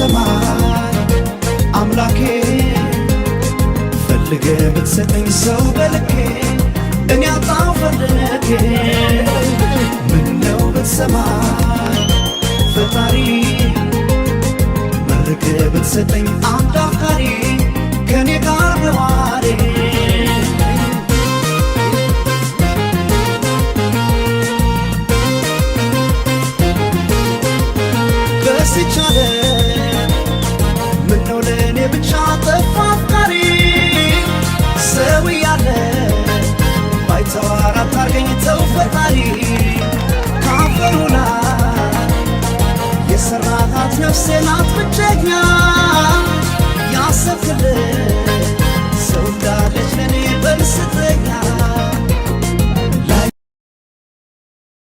ብትሰማኝ አምላኬ፣ ፈልገ ብትሰጠኝ ሰው በልኬ፣ እኔ አጣው ፈልጌ። ምነው ብትሰማኝ ፈጣሪ፣ መርቀ ብትሰጠኝ አንድ አፍቃሪ፣ ከኔ ጋር ነዋሪ። በዚች ዓለም ምነው ለእኔ ብቻ ጠፋ አፍቃሪ? ሰው እያለ ባይተዋር አታርገኝ ተው ፈጣሪ።